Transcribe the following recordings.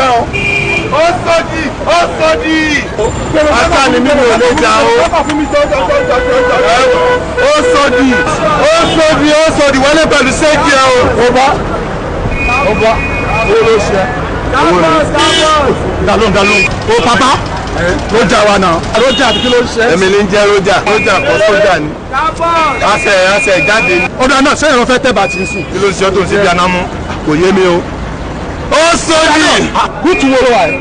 kàn ọ́. Ó sọ́dí ó sọ́dí. Ata ni mímu ò lè jà o. Ó sọ́dí ó sọ́dí ó sọ́dí wọlé pẹ̀lú séèkì ẹ o. Ó bá ó bá ó ló ṣe. Dalóhùn dalóhùn. O papa roja wa náà. Roja àti kí ló ń ṣe. Èmi ní jẹ́ roja. Roja kọ́ sójà ni. Àṣẹ àṣẹ jáde ni. Ọ̀dà náà sẹ́yìn ló fẹ́ tẹ́ bàtí ń sìn. Kí ló ń ṣe tó ń ṣe bí anamú? Kò yé mi o. Ó sódì. Rúùtù wo ló wà yìí?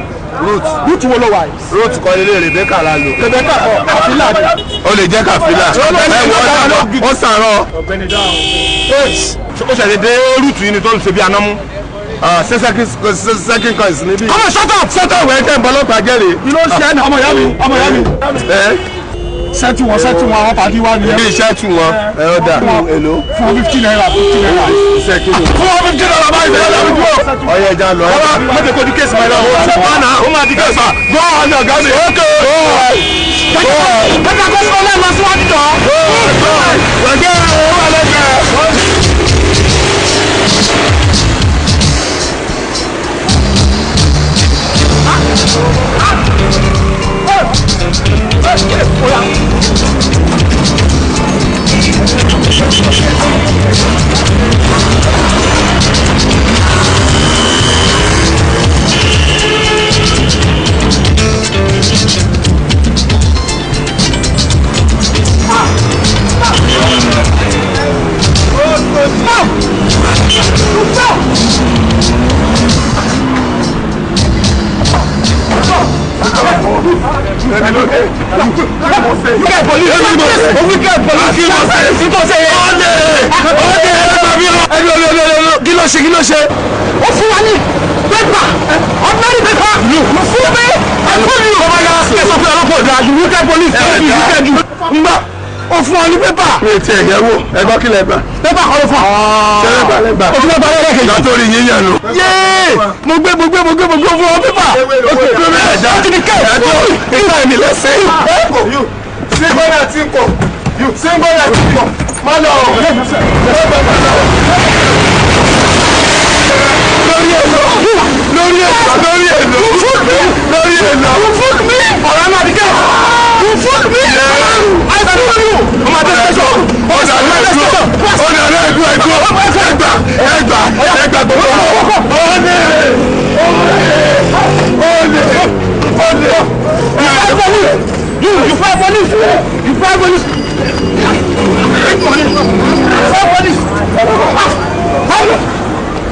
Rúùtù wo ló wà yìí? Rúùtù kọ́ ilé Rèbékà la lò. Rèbékà kọ́ kàfílà ni. Ó lè jẹ́ kàfílà. Ẹ wọ ó sàrọ̀. Ọ̀gbẹ́ni dáhùn. Ó ṣẹ̀ṣẹ̀ dé rúùtù yìí ni tó ń ṣe bí anamú. Second coins níbí. Come on, shut up! Shut up! Wẹ́n tẹ́ ń bọ́lọ́pàá jẹ́rìí. Kí ló ń ṣe ẹ́ ní ọmọ ìyá mi? Ọmọ ìyá mi. Ṣẹ́tù wọn ṣẹ́tù wọn àwọn pàdé wa nìyẹn. Ilé iṣẹ́ tù wọn. Ẹ ó dà. Èló. Fún ₦50 ₦50. Iṣẹ́ kí ni? Fún ₦50 báyìí bẹ́ẹ̀ lọ́wọ́ dúró. Ọyẹ ẹja lọ. Ọba mọ̀tò kò di kéésì máa lọ. Ó máa di kéésì. Gbọ́ ọ̀nà ọ̀gá mi. Ókè. Kẹ́kẹ́ kó sọ lẹ́nu síwájú jọ. Gbẹ̀gbẹ́ owó alẹ́gbẹ̀ẹ́. Kí ló ṣe kí ló ṣe. Ó fún wa ní pépà ordinary paper fún mi ẹ̀kọ́ mi ò máa yára ẹ sọ pé ọlọ́pàá ọ̀dà you wicked police you wicked you. Ngbà ó fún wa ní pépà. Mi ò tiẹ̀ yẹ wò ẹgbọ́n kí lẹ gbà. Pépà kọ́ ló fún wa. Ṣé pépà lẹ gbà? O tún bá balẹ̀ lẹ́kẹ̀ẹ́. Látòrí yín yẹn lò. Yéé mo gbé mo gbé mo gbé mo gbé fún ọ pépà. Ó ti di kẹ́ ẹ̀ ìgbà mi lẹ́sẹ̀. Sígbọ́nà tí ń kọ̀ sígbọ́nà tí ń kọ̀ má lọ. Lórí èlò lórí èlò lórí èlò lórí èlò. You fuck me. Ọ̀rọ̀ náà di kẹ́. You fuck me. I fuck you. Ọmọ àti ẹ̀ṣọ́. Ọ̀nà náà dúró. Ọ̀nà náà dúró ẹ̀gbọ́. Ẹgbà ẹgbà ẹgbà gbogbo. Ọ̀nà ọ̀nà ọ̀nà. You fight police. You fight police. You fight police. You fight police.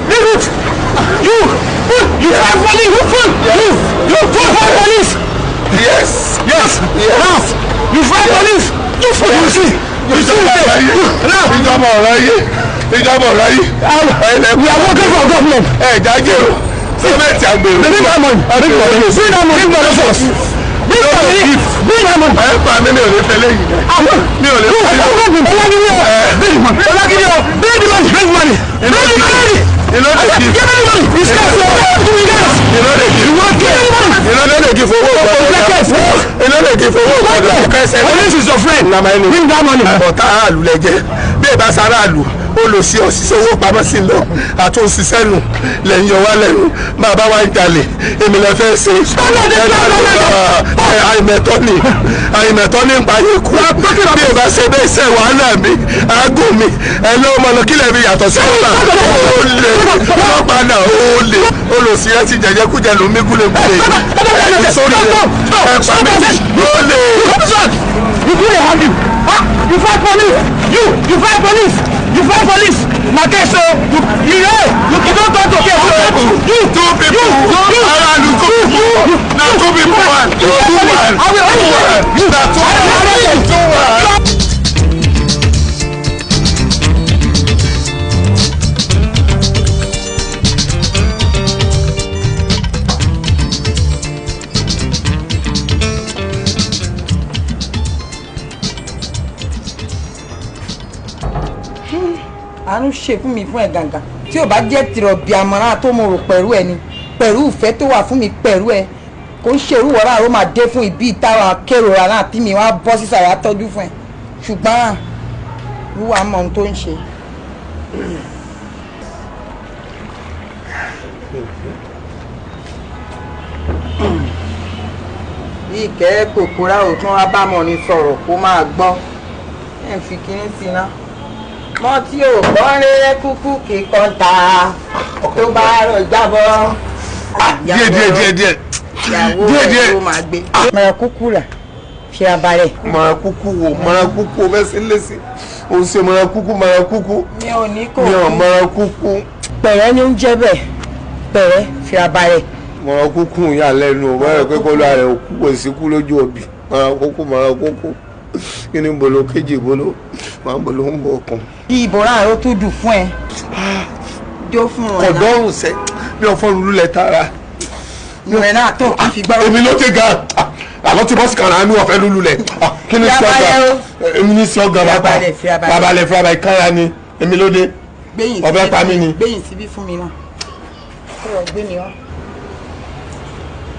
Leave it. You fight police. You fool. You fight police. Yes. Yes. Yes. You fight police. You fool. You see. You see. Ìjọba ọ̀rọ̀ yìí. Ìjọba ọ̀rọ̀ yìí. We are working for government. Ẹ jáde o. Sẹ́mẹ̀tì àgbèrò. Bring that money. Bring that money. Bring that money. Bring that money. Bring that money. Ẹ pa mi mi ò lè fẹ́ lẹ́yìn. Mi ò lè fẹ́ lẹ́yìn. Ọlágídí o. Ọlágídí o. Bring the money. Bring money. Bring the money. You know they give. Give me money. It's cash. You know they give. You want give me money. You know they give owó. You know they give owó. Police is your friend. Bring that money. Ọ̀tá aráàlú lẹ jẹ́. Bí ìbá sa aráàlú, ó lọ sí òṣìṣẹ́ owó pamọ́ sí lọ. Àti òṣìṣẹ́ nù lẹ́yìn ọwá lẹ́nu. Bàbá wa ń jalè. Èmi lẹ fẹ́ ṣe. Àìmẹ̀tọ́ ni. Àìmẹ̀tọ́ ni ń pa yín kú. Bí ìbá ṣe bẹ́ẹ̀ ṣe wàhálà mi, aago mi, ẹ lọ́wọ́ mọ̀ lọ kílẹ̀ mi yàtọ̀ sí ọ̀la. Ó lè ọlọ́pàá náà ó lè olùsí ẹ ti jẹjẹ kújẹ ló mí gúlégúlé. Sórí ẹ pa mí ó lè. You do dey hand you. You fight police. You fight police. You fight police. Na case o. You you don turn to case o. You two people. Aráàlú two people. Na two people one. Two one. Two one. Na two one. Two one. Àánú ṣe fún mi fún ẹ gàngàn tí ò bá jẹ́ tìrọ̀ bí àmọ́ra tó mo rò pẹ̀lú ẹ ni pẹ̀lú ìfẹ́ tó wà fún mi pẹ̀lú ẹ kò ń ṣerú wọ́rà ló máa dé fún ibi táwọn akérò rà náà tí mi wá bọ́ sísàrà tọ́jú fún ẹ ṣùgbọ́n wúwa mọ ohun tó ń ṣe. Bí ìkẹ́ kòkòrò òtún wá bá mọ̀ ní sọ̀rọ̀ kó máa gbọ́. Ẹ̀ ń fi kinní sí iná. Mọ́ tí ò gbọ́ rere kúkú kì í kọ́ńtà tó bá rọ̀ jábọ́. Díẹ̀ díẹ̀ díẹ̀ díẹ̀. Ìyàwó rẹ̀ ló máa gbé. Mọ̀rọ̀ kúkú rà fi abalẹ̀. Mọ̀rọ̀ kúkú wo mọ̀rọ̀ kúkú o fẹ́ sí lẹ́sí. O ṣe mọ̀rọ̀ kúkú mọ̀rọ̀ kúkú. Mi ò ní kò. Mi ò mọ̀rọ̀ kúkú. Pẹ̀rẹ́ ni ó ń jẹ́ bẹ́ẹ̀. Pẹ̀rẹ́ fi abalẹ̀. Mọ̀rọ̀ kúkú yà lẹ́nu o báyọ̀ pé kó lóra rẹ̀ òkú kò sí kú lójú òbí. Mọ̀rọ̀ kúkú mọ̀rọ̀ kúkú. Kí ni bolo kejì bolo máa ń bolo ń bọ̀ ọkàn. Bí ìbòrán àrò tó dùn fún ẹ. Jó fún ọ. Kọ̀dọ́rùn sẹ́ bí ọ̀fọ́run lulẹ̀ tààrà. Ìrìn náà tó kí n fi gbọ́rọ̀. Èmi ló ti ga àlọ́ tí bọ́sì kan àánú ọ̀fẹ́ lulu lẹ̀. Kí ni sí ọ̀gá? Èmi ní sí ọ̀gá bàbá. Babalẹ̀ fúrabalẹ̀ kára ni èmi ló dé. Ọ̀fẹ́ pa mí ni. Gbẹ̀yìn síbí fún mi náà. Kọ̀rọ̀ gbé mi wá.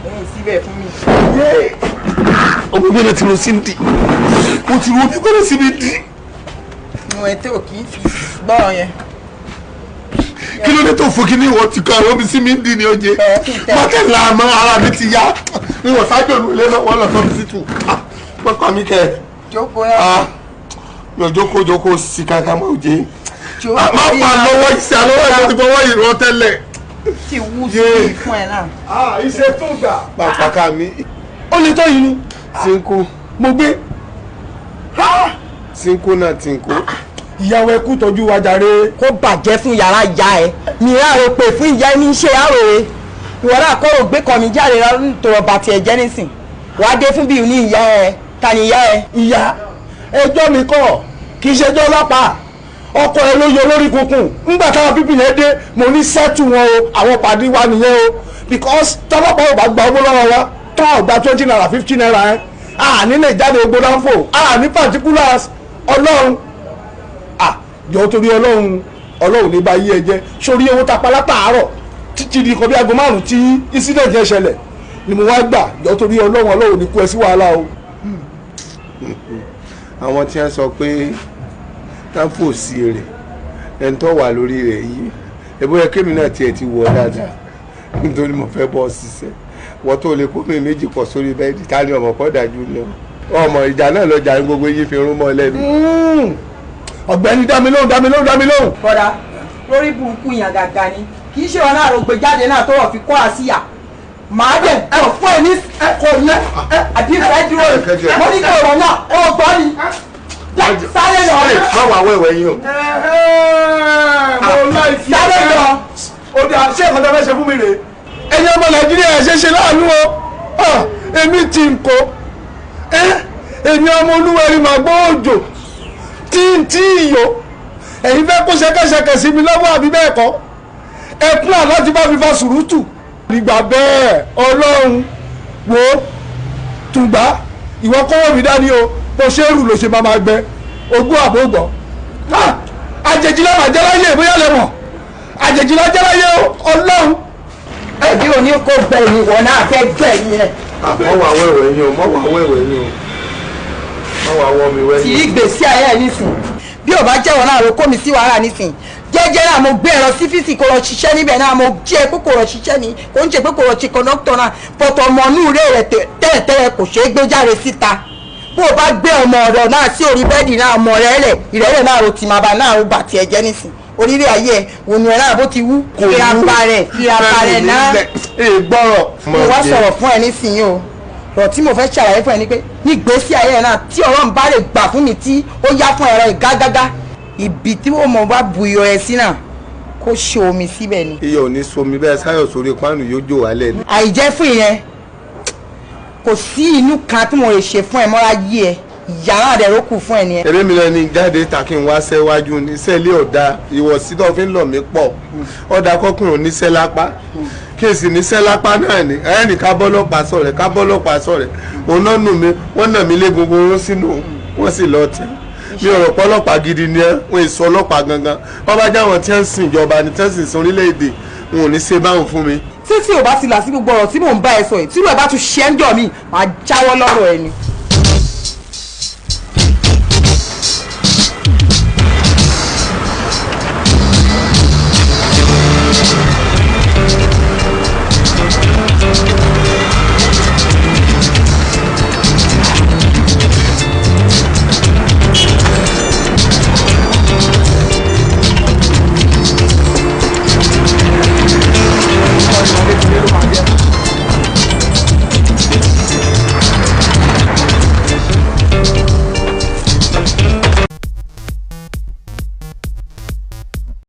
Gbẹ̀yìn síbẹ̀ fún mi. Omi gbọ́dọ̀ ti ro sí di. Mo ti ro omi gbọ́dọ̀ sí mi di. Mo ẹ̀ tó kì í fi gbọ́rọ̀ yẹn. Kí ló dé tó fún kí ní ìwọ ti kọ àwọn omi sí mi ń di ni oje mọ́tẹ́lá àmọ́ ara mi ti yá ní wọ́n sáájú òru ilé náà wọ́n lọ sọ mi sí tù wọ́n kọ́ mi kẹ́ Jókòó náà. Mi ò jókòó jókòó sí kankan mọ́ oje má pa lọ́wọ́ iṣẹ́ alọ́wọ́ ìwọ ti fọwọ́ ìrọ́ tẹ́lẹ̀. Ti wú sí fún ẹ náà. Iṣẹ́ tó gbà. Pàpàkà mi. Ó lè tọ́ yìí ni. Tinku. Mo gbé. Tinku náà tinku. Ìyàwó ẹkú tọ́jú wa jàre. Kó bàjẹ́ fún yàrá ìyá ẹ mìíràn rò pé fún ìyá ẹni ṣe àròyé ìwọ náà kọ́ ò gbé kọ́ mi jáde tọrọ bàtì ẹ̀jẹ̀ nísìn wàá dé fún bíi ní ìyá ẹ ta ni ìyá ẹ. Ìyá ẹjọ́ mi kọ́ kì í ṣẹjọ́ ọlọ́pàá ọkọ ẹ ló yọ lórí kunkun ńgbà táwọn pípì yẹn dé mo ní sẹ́tù wọn o àwọn pàdé wa nìyẹn o because tọ́lọ́pàá ò bá gba owó lọ́wọ́ wa tọ́ ò gba 20 naira 50 naira ẹ àní lè jáde gbogbo dáńfò àní particulars ọlọ́run jọ torí ọlọ́run ọlọ́run ní bá yí ẹ jẹ́ sórí owó tapa látàárọ̀ títí di nǹkan bí aago 5 tí incident yẹn ṣẹlẹ̀ ni mo wá gbà jọ torí ọlọ́run ọlọ́run ní kú ẹ sí wàhálà o. Àwọn tí wọ́n sọ pé táfò sí rẹ̀ ẹni tó wà lórí rẹ̀ yìí ẹbí ẹ kémi náà tiẹ̀ ti wọ̀ dáadáa nítorí mo fẹ́ bọ́ ṣiṣẹ́ wọ́n tó lè kó mi méjì pọ̀ sórí bẹ́ẹ̀dì ta ni ọmọ kọ́ dájú lọ ọmọ ìjà náà lọ́jà ní gbogbo yín fi rún mọ́ lẹ́nu. Ọ̀gbẹ́ni dámi lóhùn dámi lóhùn dámi lóhùn. Bọ́dà lórí burúkú yàn gàgà ni kì í ṣe wọn náà rògbè jáde náà tó wọ́n fi kọ́ àsíyà màá dẹ̀ ẹ fún ẹ ní ẹkọ yẹn àbí ìfẹ́ dúró mo ní kí ọ̀rọ̀ náà ó gbọ́ ni sáré lọ. Má wàá wẹ̀wẹ̀ yín o. Mo láì fi sáré lọ. Ó dà ṣé ẹ̀kan tó fẹ́ ṣe fún mi rèé. Ẹ̀yin ọmọ Nàìjíríà ẹ̀ ṣe ṣe láàánú o èmi ti ń kó èmi ọmọ olúwẹ̀rí màá gbọ́ òjò tí ń tí ìyó ẹ̀yin fẹ́ kó ṣẹ̀kẹ̀ṣẹ̀kẹ̀ sí mi lọ́wọ́ àbí bẹ́ẹ̀ kọ́ ẹ plan láti bá mi fa sùúrùtù. Nígbà bẹ́ẹ̀ ọlọ́run wo tùgbà ìwọ kọ́wọ́ mi dání o bó ṣe rù ló ṣe máa máa gbẹ ogún àbógbọ̀ àjèjì láwọn àjẹláyé bóyá lè mọ̀ àjèjì lájẹláyé ọlọ́run. Ẹbí òní kò gbẹ̀yìn ìwọ náà fẹ́ gbẹ̀yìn ẹ̀. Mọ wàá wẹ̀wẹ̀ yín o mọ wàá wẹ̀wẹ̀ yín o mọ wàá wọ mi wẹ̀yìn. Tí ìgbésí ayé ẹ nísìn bí ò bá jẹ́wọ́ náà ló kó mi sí wàhálà nísìn jẹ́jẹ́ náà mo gbé ẹ̀rọ sífíìsì kó lọ ṣiṣẹ́ níbẹ̀ náà mo jẹ́ pé kò lọ ṣiṣẹ́ ni kò ń ṣe pé kò lọ ṣe kọ̀ńdọ́tọ̀ náà pọ̀tọ̀ ọmọ inú rẹ̀ tẹ́lẹ̀tẹ́lẹ̀ kò ṣeé gbé jáde síta bó o bá gbé ọmọ ọ̀rọ̀ náà sí orí bẹ́ẹ̀dì náà ọmọ rẹ̀ lẹ̀ ìrẹ́lẹ̀ náà ro ti máa bá náà ro bà tiẹ̀ jẹ́ nísìn orílẹ̀ ayé ẹ̀ ònù ẹ̀ náà bó ti wú firabalẹ̀ firabalẹ̀ náà gbọ́rọ̀. Mo wá sọ̀rọ̀ fún ẹ nísìnyí o ọ̀rọ̀ tí mo fẹ́ ṣàlàyé fún ẹ ni pé nígbésí ayé ẹ̀ náà tí ọ̀rọ̀ ń bá lè gbà fún mi tí ó yá fún ẹ̀rọ ìgágágá ibi tí ó mọ̀ bá bu iyọ̀ ẹ sí náà kó ṣe omi síbẹ̀ ni. Iyọ̀ ò ní somi bẹ́ẹ̀ sáyọ̀ sórí páànù yóò jò wálẹ̀ ni. Àìjẹ́ fún ìyẹn kò sí inú kan tí mo lè ṣe fún ẹ mọ́ra yí ẹ yàrá rẹ̀ ló kù fún ẹ nìyẹn. Eré mi lọ ní jáde ta kí n wá sẹ́wájú ní sẹ́lẹ̀ ọ̀dà ìwọ̀sí tó fi ń lọ̀ mí pọ̀ ọ̀dà kọkùnrin oníṣẹ́ lápá kí n sì níṣẹ́ lápá náà ni ẹ̀ẹ́nì ká bọ́lọ́pàá sọ̀rẹ̀ ká bọ́lọ́pàá sọ̀rẹ̀ òun náà nù mí wọ́n nà mí légungun rún sínú wọ́n sì lọ tẹ̀ mi ò rò pé ọlọ́pàá gidi ni ẹ́ wọ́n èso ọlọ́pàá gangan wọ́n bá jáwọn tí wọ́n ń sìn ìjọba ni tí wọ́n sì ń sin orílẹ̀-èdè wọn ò ní ṣe báwọn fún mi. Títí ò bá ti là sí gbogbo ọ̀rọ̀ tí mò ń bá ẹ sọ yìí tí ìwé bá tún ṣe ń dọ̀ mí màá jáwọ́ lọ́rọ̀ ẹ ni.